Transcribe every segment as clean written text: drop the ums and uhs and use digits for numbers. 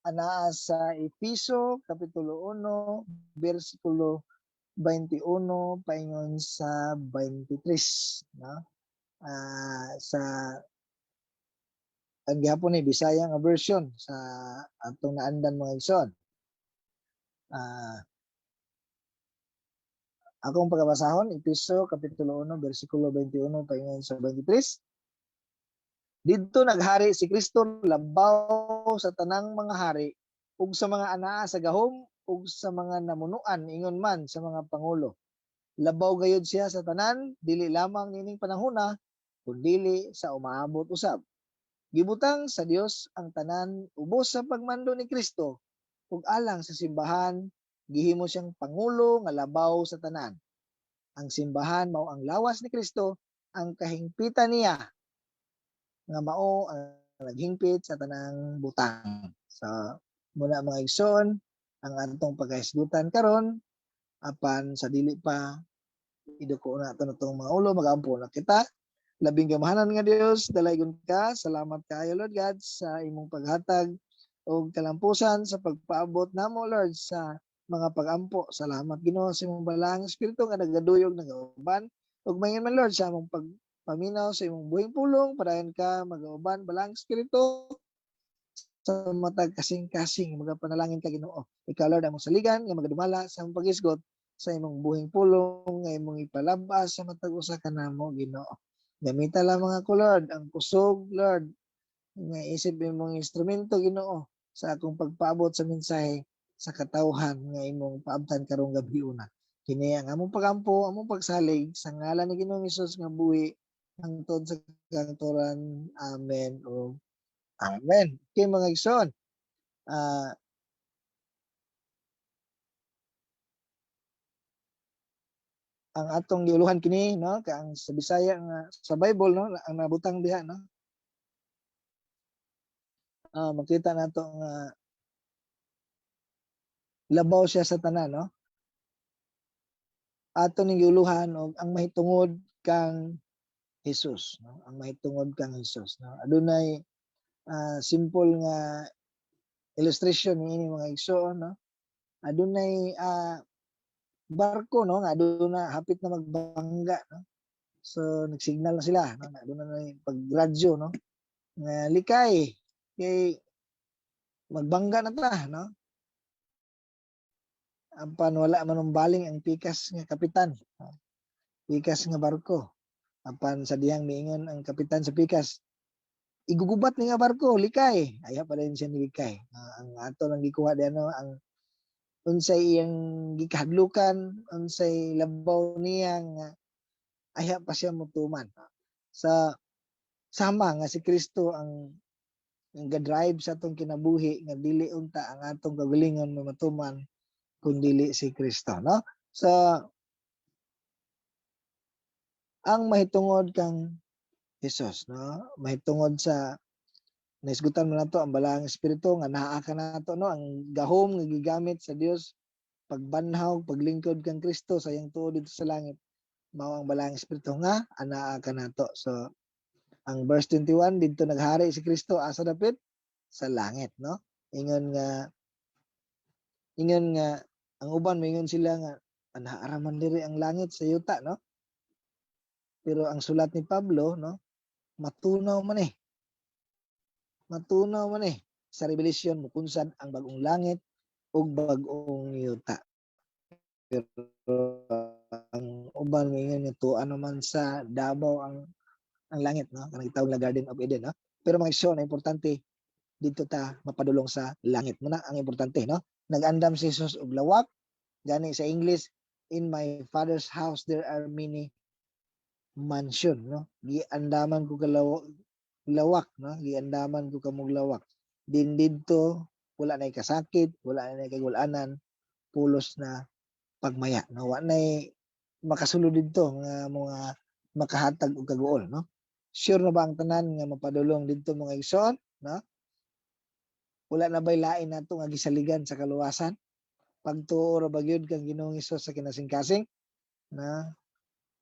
Anaa sa Efeso kapitulo 1 bersikulo 21 paingon sa 23, no? Sa ang gihapon ni Bisaya nga version sa atong naandan, mga igsoon. Akong pagabasahon, Efeso kapitulo 1 bersikulo 21 paingon sa 23. Didto naghari si Kristo labaw sa tanang mga hari ug sa mga anaa sa gahom ug sa mga namunuan, ingon man sa mga pangulo. Labaw gayud siya sa tanan, dili lamang nining panahona kundili sa umaabot usab. Gibutang sa Dios ang tanan ubos sa pagmando ni Kristo ug alang sa simbahan gihimo siyang pangulo nga labaw sa tanan. Ang simbahan mao ang lawas ni Kristo, ang kahingpitan niya nga mao ang naghingpit sa tanang butang. So, muna, mga igsoon, ang atong pagkahisgutan karon. Apan sa dili pa, iduko na ato natong mga ulo, magampo na kita. Labing gamahanan nga Dios, dalaygon ka, salamat kaayo, Lord God, sa imong paghatag og kalampusan sa pagpaabot namo, Lord, sa mga pagampo. Salamat, Ginoo, sa imong balaang espiritu nga nagaduyog, nagauban ug maingin man, Lord, sa among pagpaminaw sa imong buhing pulong. Padayon ka magauban, balaang espiritu, sa matag kasing-kasing. Magapanalangin ka, Ginoo. Ikaw, Lord, among saligan nga magadumala sa among paghisgot sa imong buhing pulong nga imong ipalabas sa matag usa kanamo, Ginoo. Gamita lamang ako, Lord, ang kusog, Lord, nga isip imong instrumento, Ginoo, sa akong pagpaabot sa mensahe sa katawhan nga imong paabtan karong gabi una. Kini ang among pagampo, among pagsalig sa ngalan ni Ginoong Hesus nga buhi hangtod sa kahangturan. Amen o amen. Okay, mga igsoon. Ang atong giuluhan kini, no, kay ang sa Bisaya nga sa Bible, no, ang nabutang diha, no, makita nato nga labaw siya sa tanan, no. Ato ning giuluhan og ang mahitungod kang Hesus, no, ang mahitungod kang Hesus, no. Adunay simple nga illustration niini, mga igsoon, no. Adunay barko, no, nga aduna hapit na magbangga, no. So nagsignal na sila, no, aduna na pagradyo, no, nga likay kay magbangga na ta, no. Apan wala man baling ang pikas nga kapitan, no? Pikas nga barko. Apan sa dihang miingon ang kapitan sa pikas, "Igugubat ni nga barko, likay." Ayaw pa rin siya nilikay. Ang ato lang gikuha di ano, ang unsay iyang gikahadlukan, unsay labaw niya nga ayaw pa siya mutuman. Sa sama nga si Kristo ang ga-drive sa atong kinabuhi nga dili unta ang atong kagalingon matuman kun dili si Kristo, no? So ang mahitungod kang Hesus, no, mahitungod sa nahisgutan man nato ang balaang espiritu nga naa kanato, no, ang gahom nga gigamit sa Dios pagbanhaw, paglingkod kang Kristo sa iyang tuo didto sa langit, mao ang balaang espiritu nga anaa kanato. So ang verse 21, didto naghari si Kristo asa dapit sa langit, no. Ingon nga ang uban moingon sila nga anaa ra man diri ang langit sa yuta, no. Pero ang sulat ni Pablo, no, matunaw man eh. Matunaw man eh. Sa Revelation mukunsad ang bagong langit ug bag-ong yuta. Pero ang uban moingon nga tuwa naman sa Davao ang langit, no, kanang gitawag na Garden of Eden, no. Pero mga igsoon, ang importante didto ta mapadulong sa langit. Muna ang importante, no. Nag-andam si Jesus og lawak. Gani sa English, "In my Father's house there are many mansion," no. Giandaman ko kalawak lawak, no, giandaman ko kamog lawak. Din didto wala nay kasakit, wala nay kagulanan, pulos na pagmaya, no. Wa nay makasulod didto nga mga makahatag og kaguol, no. Sure na ba ang tanan nga mapadulong didto, mga igsoon, no? Wala na bay lain nato nga gisaligan sa kaluwasan? Pagtuo ra ba gyud kang Ginoong Hesus sa kinasingkasing? Na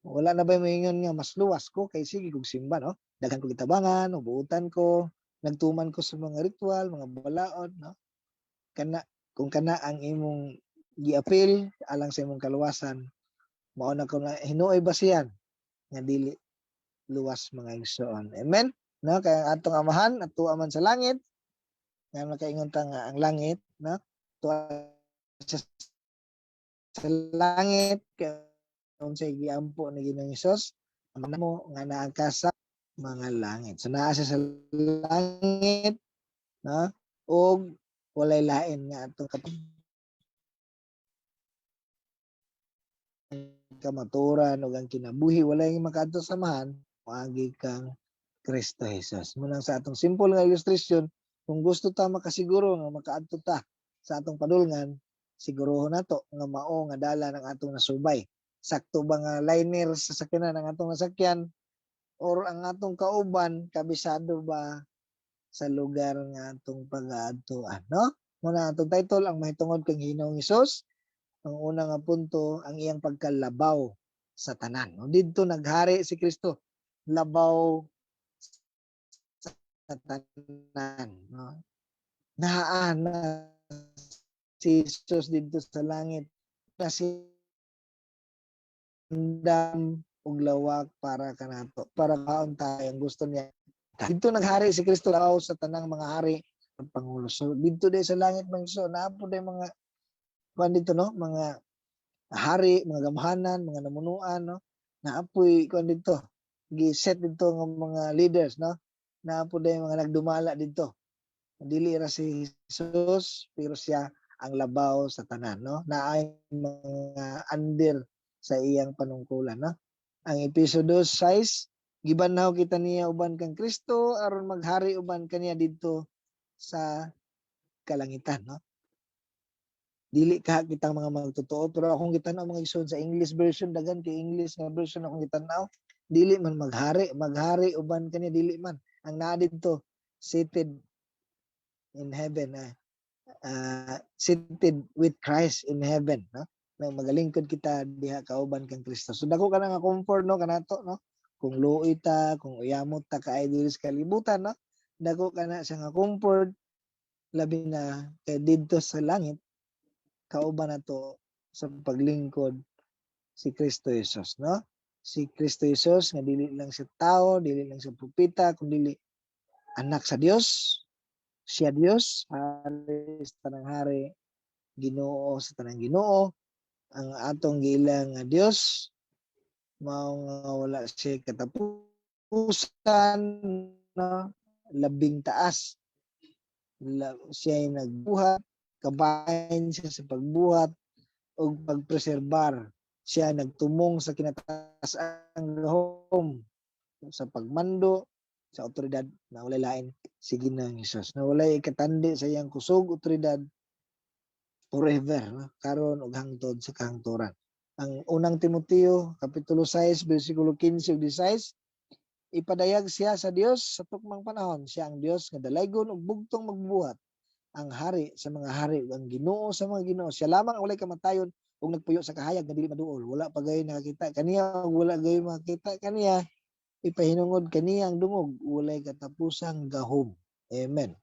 wala na bay moingon nga mas luwas ko kay sige kog simba, no? Daghan ko gitabangan, buutan ko, nagtuman ko sa mga ritual, mga balaod, no? Kana kung kana ang imong giapil alang sa imong kaluwasan, mao na kung na hinuoy basihan nga dili luwas, mga igsoon. Amen. No, kay ang atong Amahan ato man sa langit, nga nakaingon ta nga ang langit, no, tuwa sa langit, kay unsay giampo ni Ginoong Hesus, "Ama mo nga naa ka sa mga langit." So naa siya sa langit, no, ug walay lain nga atong kamatuoran ug ang kinabuhi, walay makaadto sa Amahan moagi kang Kristo Jesus. Munang sa atong simple nga illustration, kung gusto ta makasiguro nga makaadto ta sa atong padulngan, sigurohon nato nga mao nga dala ng atong nasubay. Sakto ba nga liner sa sakyanan ang atong nasakyan or ang atong kauban kabisado ba sa lugar nga atong pag-aadtuan, no? Muna atong title, ang mahitungod kang Ginoong Hesus. Ang una nga punto, ang iyang pagkalabaw sa tanan. No, didto naghari si Kristo, labaw sa tanan, no? Naa na si Jesus didto sa langit na si andam og lawak para kanato, para kaon tayo ang gusto niya. Didto naghari si Kristo, labaw sa tanang mga hari ug pangulo. So didto day sa langit, mga so naa po day mga kuan dito, no, mga hari, mga gamhanan, mga namunuan, no, naapoy kuan dito, gi-set dito ng mga leaders, no, naa po day mga nagdumala dito. Dili ra si Jesus, pero siya ang labaw sa tanan, no, naay mga under sa iyang panungkulan, no. Ang Epeso 2:6, gibanhaw kita niya uban kang Kristo aron maghari uban kaniya didto sa kalangitan, no. Dili ka kitang mga magtotoo, pero akong gitan-aw, mga igsoon, sa English version, daghan kay English nga version akong gitan-aw, dili man maghari, maghari uban kaniya, dili man. Ang naa didto, seated in heaven, seated with Christ in heaven, no, na magalingkod kita diha kauban kang Kristo. So dako ka na nga comfort, no, kanato, no, kung luoy ta, kung uyamot ta kaayo diri sa kalibutan, no, dako ka na siya nga comfort, labi na kay didto sa langit kauban nato sa paglingkod si Kristo Jesus, no? Si Kristo Jesus nga dili lang siya tao, dili lang siya propeta, kundi anak sa Dios. Siya Dios, hari sa tanang hari, Ginoo sa tanang Ginoo. Ang atong giila nga Dios mao nga wala siya katapusan, no, labing taas. Siya ay nagbuhat, kabahin siya sa pagbuhat ug pagpreserbar. Siya nagtumong sa kinataas-ang gahom sa pagmando sa otoridad na walay lain si Ginoong Hesus. Na walay ikatandi sa iyang kusog, otoridad forever, no? Karon ug hangtod sa kahangturan. Ang Unang Timoteo kapitulo 6 bersikulo 15 ug 16, ipadayag siya sa Dios sa tukmang panahon. Siya ang Dios nga dalaygon ug bugtong magbuhat, ang hari sa mga hari ug ang Ginoo sa mga ginoo. Siya lamang ang walay kamatayon ug nagpuyo sa kahayag nga dili maduol. Wala pa gayoy nakakita kaniya ug wala gayoy makita kaniya. Ipahinungod kaniya ang dungog, walay katapusang gahom. Amen.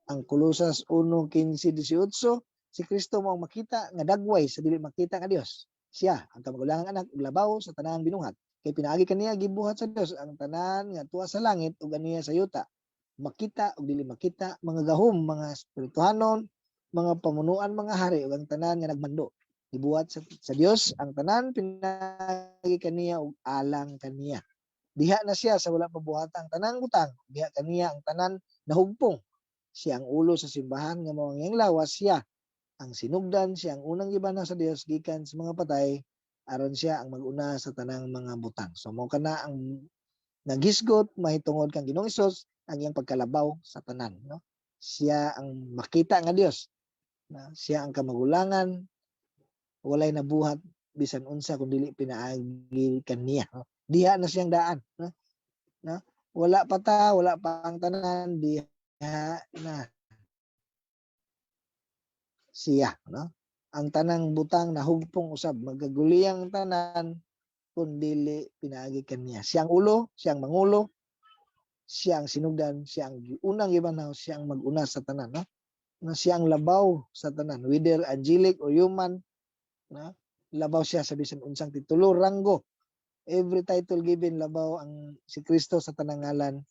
Ang Kolosas 1:15-18, si Kristo mao ang makita nga dagway sa dili makita nga Dios. Siya ang kamagulangang anak ug labaw sa tanang binuhat. Kay pinaagi kaniya gibuhat sa Dios ang tanan nga tuwa sa langit ug aniya sa yuta, makita ug dili makita, mga gahom, mga espirituhanon, mga pamunuan, mga hari ug ang tanan nga nagmando. Gibuhat sa Dios ang tanan pinaagi kaniya ug alang kaniya. Diha na siya sa wala pa buhata ang tanang butang. Diha kaniya ang tanan nahugpong. Siya ang ulo sa simbahan nga mao ang iyang lawas, siya ang sinugdan, siya ang unang gibanhaw sa Dios gikan sa mga patay aron siya ang mag-una sa tanang mga butang. So mao kana ang naghisgot mahitungod kang Ginoong Hesus, ang iyang pagkalabaw sa tanan, no? Siya ang makita nga Dios. Na siya ang kamagulangan, walay nabuhat bisan unsa kun dili pinaagi kaniya, no? Diha na siyang daan, no? No? Wala pa ta, wala pa ang tanan, diha na siya, no? Ang tanang butang nahugpong usab, magaguliyang tanan kun dili pinaagi kaniya. Siya ang ulo, siya ang mangulo, siya ang sinugdan, siya ang unang gibanhaw, siya ang mag-una sa tanan, no? Na siya ang labaw sa tanan, whether angelic or human, na labaw siya sa bisan unsang titulo, ranggo, every title given. Labaw ang si Kristo sa tanang ngalan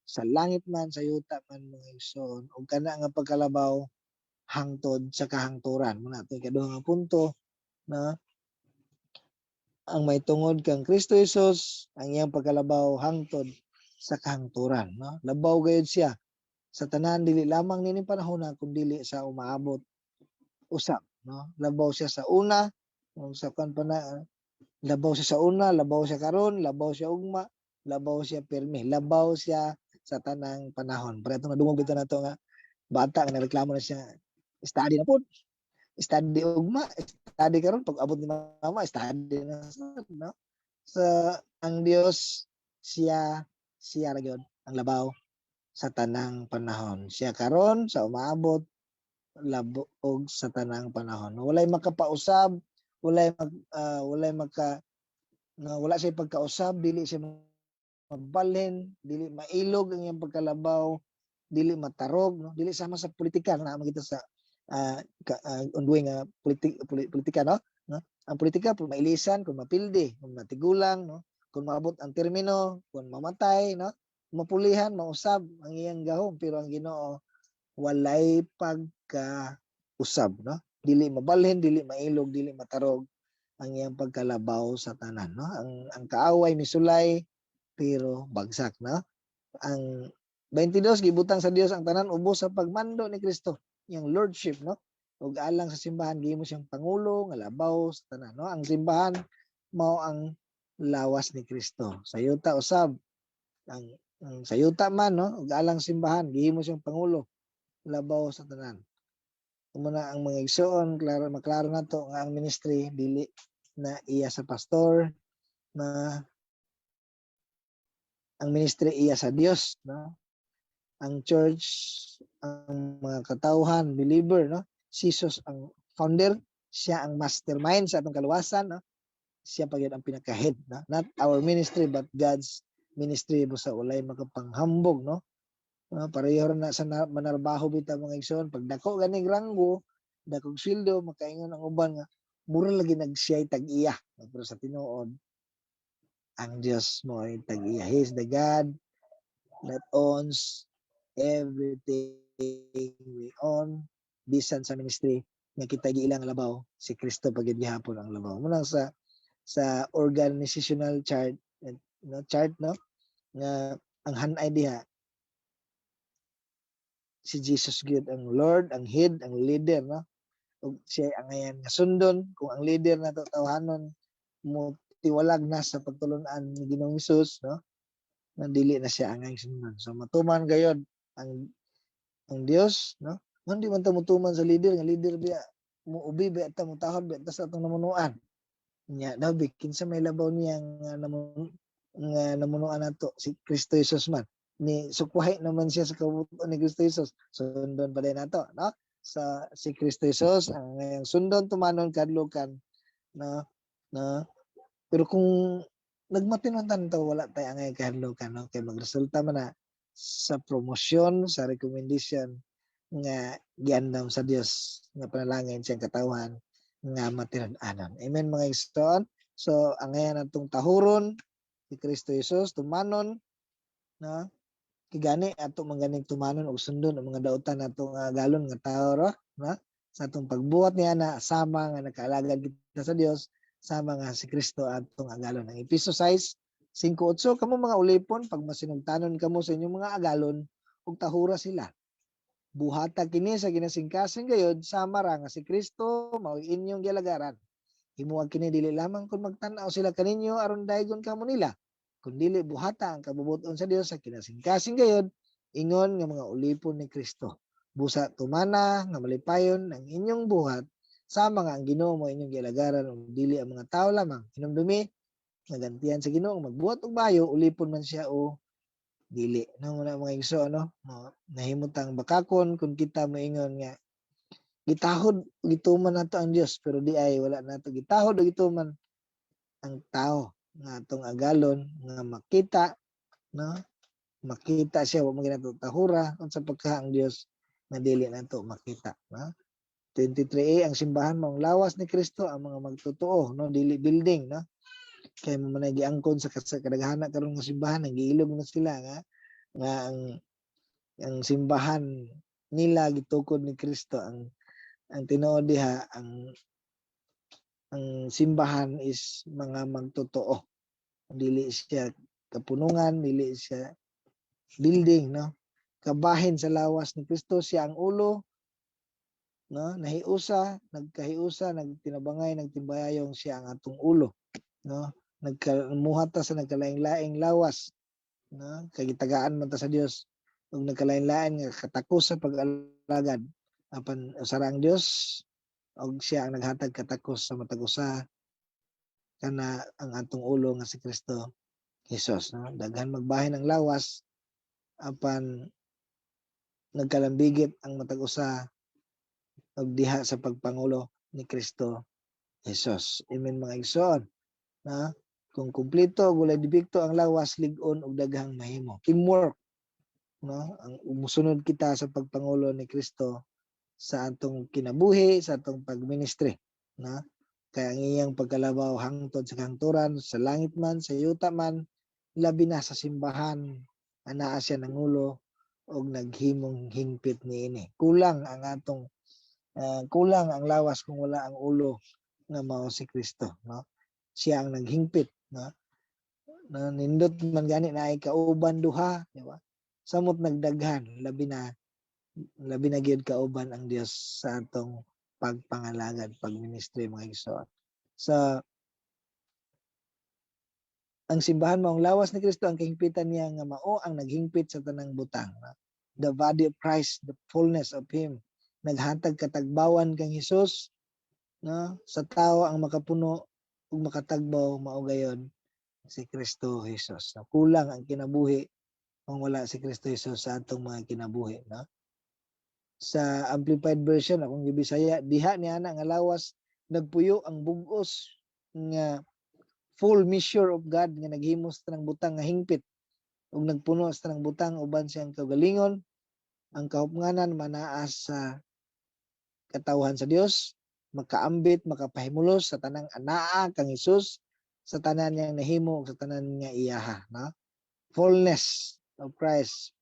sa langit man, sa yuta man, mga igsoon, ug kana nga pagkalabaw hangtod sa kahangturan. Mao na ikaduha nga punto na ang may tungod kang Kristo Jesus, ang iyang pagkalabaw hangtod sa kahangturan, no? Labaw gayud siya sa tanan, dili lamang nining panahon na kundi sa umaabot usab, no? Labaw siya sa una ug sa kan pa na, labaw siya sa una, labaw siya karon, labaw siya ugma, labaw siya pirmi, labaw siya sa tanang panahon. Pero itong nadungog bitaw nato nga bata nga nareklamo na siya, study na pud, study ugma, study karon, pag abot ni mama, study na sad, no? So ang Dios, siya siya ra gyud ang labaw sa tanang panahon. Siya karon, sa umaabot, labo og sa tanang panahon. Walay makapausab, walay maka nga wala siya pagkausab, dili siya mabalhin, dili mailog ang iyang pagkalabaw, dili matarog, no? Dili sama sa politika na kita sa ongoing nga politika, no? No? Ang politika kung mailisan, kung mapildi, kung matigulang, no? Kung maabot ang termino, kung mamatay, no? Mapulihan, mausab ang iyang gahom, pero ang Ginoo walay pagkausab, no? Dili mabalhin, dili mailog, dili matarog ang iyang pagkalabaw sa tanan, no? Ang kaaway misulay pero bagsak, no? Ang 22, gibutang sa Dios ang tanan ubos sa pagmando ni Kristo, iyang lordship, no? Ug alang sa simbahan gihimo siyang pangulo nga labaw sa tanan, no? Ang simbahan mao ang lawas ni Kristo. Sa yuta usab, ang sa yuta man, no, ug alang simbahan gihimo siyang pangulo labaw sa tanan. Muna ang mga igsoon, klaro, maklaro nato nga ang ministry dili na iya sa pastor, na ang ministry iya sa Dios, no? Ang church, ang mga katawhan, believer, no? Si Jesus ang founder, siya ang mastermind sa atong kaluwasan, no? Siya pa gyud ang pinaka-head, no? Not our ministry but God's ministry, busa walay makapanghambog, no? Pareho ra na sa manarbaho bitaw, mga igsoon. Pag dako ganing ranggo, dakog sweldo, makaingon ang uban nga mura lagi nag siya'y tag-iya, pero sa tinuod ang Dios mo ay tag-iya. He is the God that owns everything we own. Bisan sa ministry nga kita giilang labaw, si Kristo pa gyud gihapon ang labaw. Mao sa organizational chart, no, chart, no, nga ang hanay diha si Jesus gyud ang Lord, ang head, ang leader, no? Ug siya ang angayan nga sundon. Kung ang leader nato tawhanon mo tiwalag na sa pagtulun-an ni Ginoong Hesus, no? Na dili na siya angay sundon. So matuman gayod ang Dios, no? Ngan di man ta motuman sa leader nga leader biya, mo ubi biya ta, motahod biya ta sa atong namunuan. Nya daw bi kinsa may labaw niya nga namunuan nato? Si Kristo Jesus man ni sukwahi naman siya sa kabubut-on ni Kristo Jesus, sundon pa din nato, no? Sa si Kristo Jesus ang ngayang sundon, tumanon kadlukan, no? No, pero kung nagmatinon tanto, wala tay angay kahadlukan, no? Kay magresulta man na sa promosyon, sa recommendation nga giandam sa Dios nga panalangin siyang katawhan nga matinud-anon. Amen, mga igsoon. So ang ngayon natong tahuron si Kristo Jesus, tumanon, no? Kay gani ato man ganing tumanon og sundon ang mga dautan nato nga agalon nga tao ra, no? Sa atong pagbuhat niya na sama nga nakaalagad kita sa Dios, sama nga si Kristo atong agalon. Ang Efeso 6:5-8, kamo mga ulipon, pag masinugtanon kamo sa inyong mga agalon ug tahura sila. Buhata kini sa ginasingkasing gayod, sama ra nga si Kristo mao'y inyong gialagaran. Himuha kini dili lamang kung magtan-aw sila kaninyo aron daygon kamo nila, kundili buhata ang kabubut-on sa Dios sa kinasingkasing gayod, ingon nga mga ulipon ni Kristo. Busa tumana nga malipayon ang inyong buhat, sama nga ang Ginoo mo inyong gialagaran ug dili ang mga tao lamang. Hinumdumi nga gantihan sa Ginoo ang magbuhat og bayo, ulipon man siya o dili. No, muna mga igsoon, no, no, nahimutang bakakon kung kita moingon nga gitahod, gituman nato ang Dios, pero di ay wala nato gitahod o gituman ang tao nga atong agalon nga makita, no? Makita siya, wa man ginato tahura unsa pagka ang Dios. Nga dili nato makita, no? 23a, ang simbahan maong lawas ni Kristo, ang mga magtotoo, no, dili building, no? Kay mao man giangkon sa kadaghanan karon nga simbahan, nagiilog na sila nga ang simbahan nila gitukod ni Kristo. Ang tinuod diha, ang simbahan is mga magtotoo, dili siya kapunungan, dili siya building, no? Kabahin sa lawas ni Kristo, siya ang ulo, no? Nahiusa, nagkahiusa, nagtinabangay, nagtimbayayong, siya ang atong ulo, no? Nagkamuhat ta sa nagkalaing-laing lawas, no? Kay gitagaan man ta sa Dios ug nagkalain-lain nga katakos sa pag-alagad, apan usa ra ang Dios ug siya ang naghatag katakos sa matag usa kana ang atong ulo nga si Kristo Jesus, no? Daghan magbahin ang lawas, apan nagkalambigit ang matag usa og diha sa pagpangulo ni Kristo Jesus. Amen, mga igsoon, no? Kung kumpleto, walay depekto ang lawas, lig-on ug daghang mahimo. Teamwork, no? Ang musunod kita sa pagpangulo ni Kristo sa atong kinabuhi, sa atong pagministry, no? Kaya ang iyang pagkalabaw hangtod sa kahangturan, sa langit man, sa yuta man, labi na sa simbahan, anaa siya nangulo og naghimong hingpit niini. Kulang ang lawas kung wala ang ulo nga mao si Kristo, no? Siya ang naghingpit, no? Na nindot man gani na ay kauban duha, di ba? Samot nagdaghan, labi na gyud kauban ang Dios sa atong pagpangalagad, pagministry, mga igsoon. Sa ang simbahan maong lawas ni Kristo, ang kahingpitan niya nga mao ang naghingpit sa tanang butang. No? The body of Christ, the fullness of Him. Naghatag katagbawan kang Hesus, no? Sa tao ang makapuno ug makatagbaw mao gayon si Kristo Jesus. No? Kulang ang kinabuhi kung wala si Kristo Jesus sa atong mga kinabuhi, no? Sa Amplified Version, akong gibisaya, diha ni ana nga lawas nagpuyo ang bugos nga full measure of God nga naghimo sa tanang butang nga hingpit ug nagpuno sa tanang butang uban siyang kaugalingon. Ang kahupnganan manaa sa katawhan sa Dios, makaambit, makapahimulos sa tanang anaa kang Hesus, sa tanan niyang nahimo ug sa tanan nga iyaha, no? Fullness of Christ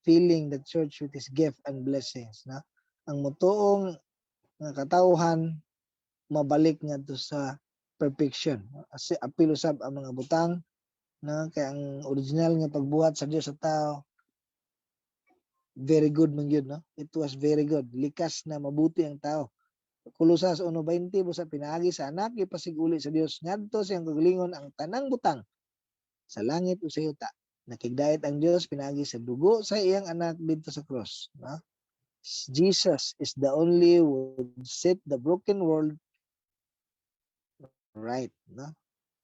filling the church with His gift and blessings, no? Ang motuong nga katawhan mabalik ngadto sa perfection. Asi apil usab ang mga butang, no? Kay ang original nga pagbuhat sa Dios sa tao, very good man gyud, no? It was very good. Likas na mabuti ang tao. Kolosas 1:20, busa pinaagi sa Anak ipasig-uli sa Dios ngadto sa iyang kaugalingon ang tanang butang sa langit ug sa yuta. Nakigdait ang Dios pinaagi sa dugo sa iyang Anak didto sa cross, no? Jesus is the only would set the broken world right, no?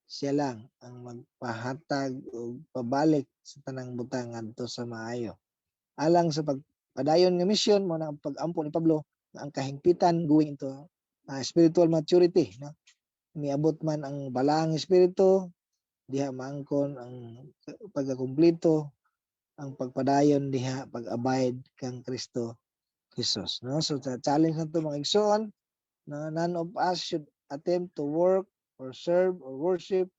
Siya lang ang magpahatag og pabalik sa tanang butang ngadto sa maayo. Alang sa pagpadayon nga misyon, mao na ang pag-ampo ni Pablo nga ang kahingpitan going into spiritual maturity, no? Miabot man ang balaang espiritu, diha maangkon ang pagkakumpleto, ang pagpadayon diha pag-abide kang Kristo Jesus, no? So sa challenge nato, mga igsoon, no, none of us should attempt to work or serve or worship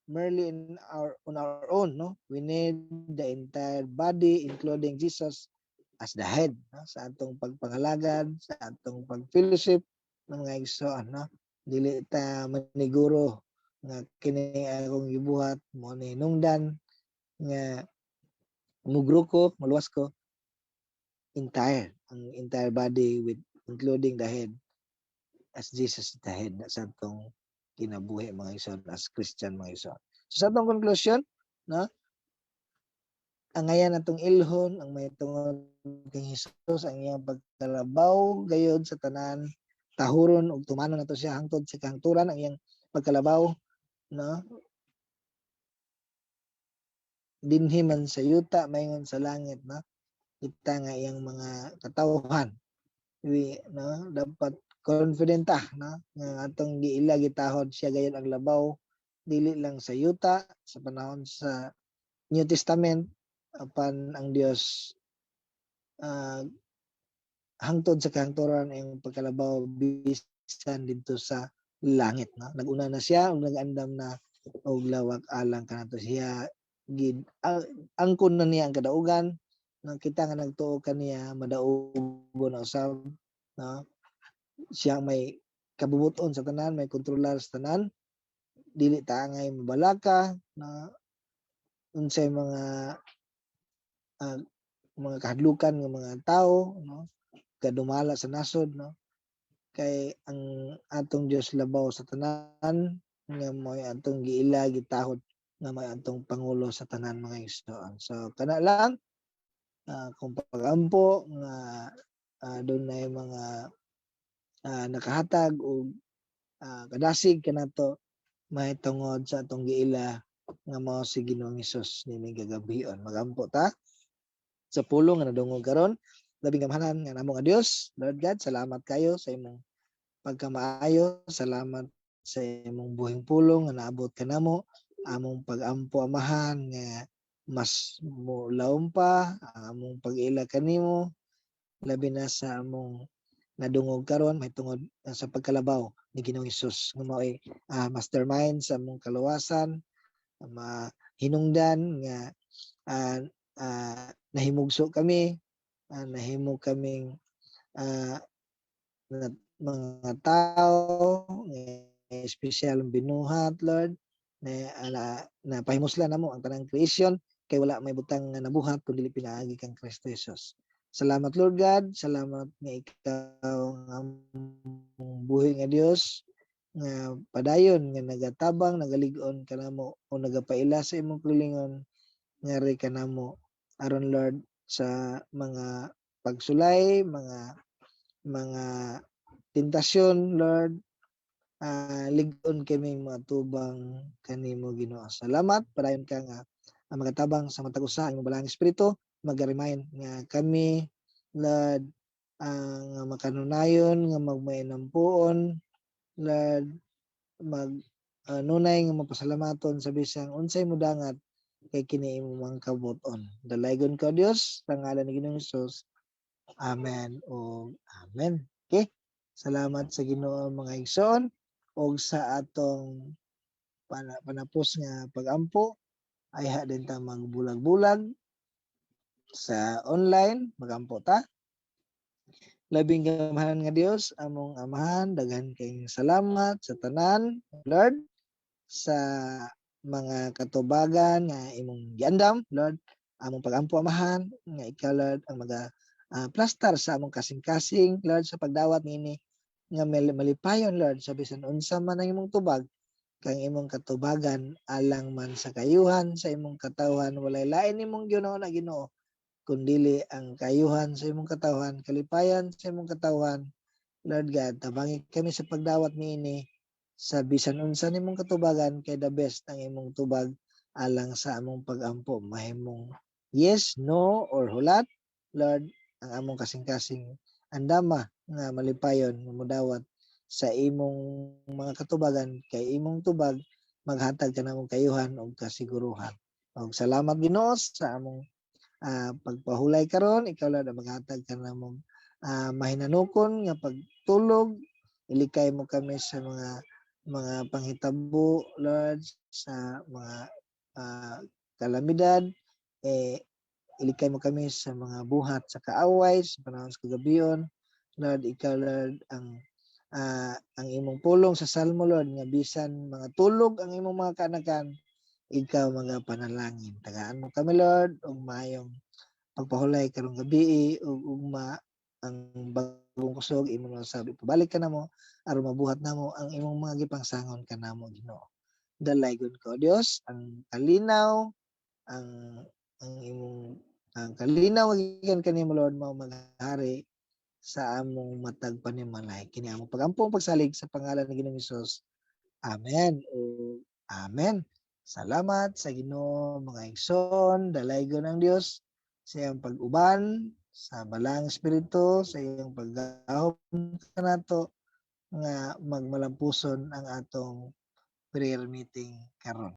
merely in our on our own, no? We need the entire body, including Jesus as the head, no? Sa atong pagpangalagad, sa atong pag-fellowship ng mga igsoon, no? Dili ta maniguro nga kini akong gibuhat mao ni nungdan nga mugro ko, maluwas ko. Entire, ang entire body with including the head, as Jesus is the head sa atong kinabuhi, mga igsoon, as Christian, mga igsoon. So sa atong conclusion, no, ang ngayan atong ilhon ang may tungod kang Hesus, ang iyang pagkalabaw gayod sa tanan, tahuron ug tumanon nato siya hangtod sa kahangturan, ang iyang pagkalabaw, no, dinhi man sa yuta maingon sa langit, no? Kita nga iyang mga katawhan, we, no, dapat confident ta, no, nga atong giila, gitahod, siya gayon ang labaw dili lang sa yuta sa panahon sa New Testament, apan ang Dios hangtod sa kahangturan ang pagkalabaw bisan didto sa langit, no? Naguna na siya ug nag-andam na og lawak alang kanato. Siya gid angkon na niya ang kadaugan, no? Kita nga nagtuo kaniya madaugon na usab, no? Siya may kabubuton sa tanan, may kontrolar sa tanan. Dili ta angay mabalaka na unsay mga mga kahadlukan ng mga tao, no, kadumala sa nasod, no, kay ang atong Dios labaw sa tanan nga mo'y atong giila, gitahod, nga mo'y atong pangulo sa tanan, mga igsoon. So kana lang kung pagampo nga dunay mga nakahatag og kadasig kanato mahitungod sa atong giila nga mao si Ginoong Hesus niining kagabion. Magampo ta sa pulong nga nadungog karon. Labing gamhanan nga namo nga Dios, Lord God, salamat kayo sa imong pagkamaayo, salamat sa imong buhing pulong nga naabot kanamo. Among pagampo, Amahan, nga mas molawom pa ang among pag-ila kanimo, labi na sa among nadungog karon mahitungod sa pagkalabaw ni Ginoong Hesus nga mao'y mastermind sa among kaluwasan, mahinungdan nga nahimugso kami, nahimo kaming mga tao nga espesyal ang binuhat, Lord, na pahimuslan namo ang tanang creation kay wala may butang nga nabuhat kun dili pinaagi kang Kristo Jesus. Salamat, Lord God, salamat nga ikaw ang among buhi nga Dios nga padayon nga nagatabang, nagalig-on kanamo o nagapaila sa imong kaugalingon ngari kanamo aron, Lord, sa mga pagsulay, mga tentasyon, Lord, lig-on kaming mga tubang kanimo, Ginoo. Salamat, padayon ka nga ang magatabang sa matag usa ang imong Balaang Espiritu, maga-remind nga kami, Lord, nga makanunayon nga magmainampuon, Lord, mag nunay nga mapasalamaton sa bisang unsay modangat kay kini imong mga kabut-on. Dalaygon ka, Dios, sa ngalan ni Ginoong Hesus. Amen o amen. Okay? Salamat sa Ginoo, mga igsoon, og sa atong panapos nga pagampo ayha din ta magbulag-bulag sa online. Magampo ta. Labing gamhanan nga Dios, among Amahan, daghan kayong salamat sa tanan, Lord, sa mga katubagan nga imong giandam, Lord. Among pagampo, Amahan, nga ikaw, Lord, ang maga plastar sa among kasing-kasing, Lord, sa pagdawat niini nga malipayon, Lord, sa bisan unsa man ang imong tubag, kang imong katubagan alang man sa kayuhan sa imong katawhan. Walay lain imong Ginoo na Ginoo kundili ang kayuhan sa imong katawhan, kalipayan sa imong katawhan. Lord God, tabangi kami sa pagdawat niini sa bisan unsa nimong katubagan kay the best ang imong tubag alang sa among pagampo. Mahimong yes, no or hulat, Lord, ang among kasing-kasing andama nga malipayon nga modawat sa imong mga katubagan kay imong tubag maghatag kanamong kayuhan ug kasiguruhan. Og salamat, Ginoo, sa among pagpahulay karon. Ikaw, Lord, ang maghatag kanamong mahinanukon nga pagtulog. Ilikay mo kami sa mga panghitabo, Lord, sa mga kalamidad, eh ilikay mo kami sa mga buhat sa kaaway sa panahon sa kagabion. Lord, ikaw, Lord, ang imong pulong sa Salmo, Lord, nga bisan mga tulog ang imong mga kaanakan, ikaw mga panalangin. Tagaan mo kami, Lord, og maayong pagpahulay karong gabi ug ugma ang bagong kusog imo na sabi pabalik ka namo aron mabuhat namo ang imong mga gipangsangon kanamo, Ginoo. Dalaygon ko, Dios, ang kalinaw, ang imong ang kalinaw gikan kanimo, Lord, mao maghari sa among matag panimalay. Kini among pagampong pagsalig sa pangalan ni Ginoong Hesus. Amen o amen. Salamat sa Ginoo, mga igsoon. Dalaygon ang Dios sa iyang pag-uban sa Balaang Espiritu, sa iyang paggahom kanato nga magmalampuson ang atong prayer meeting karon.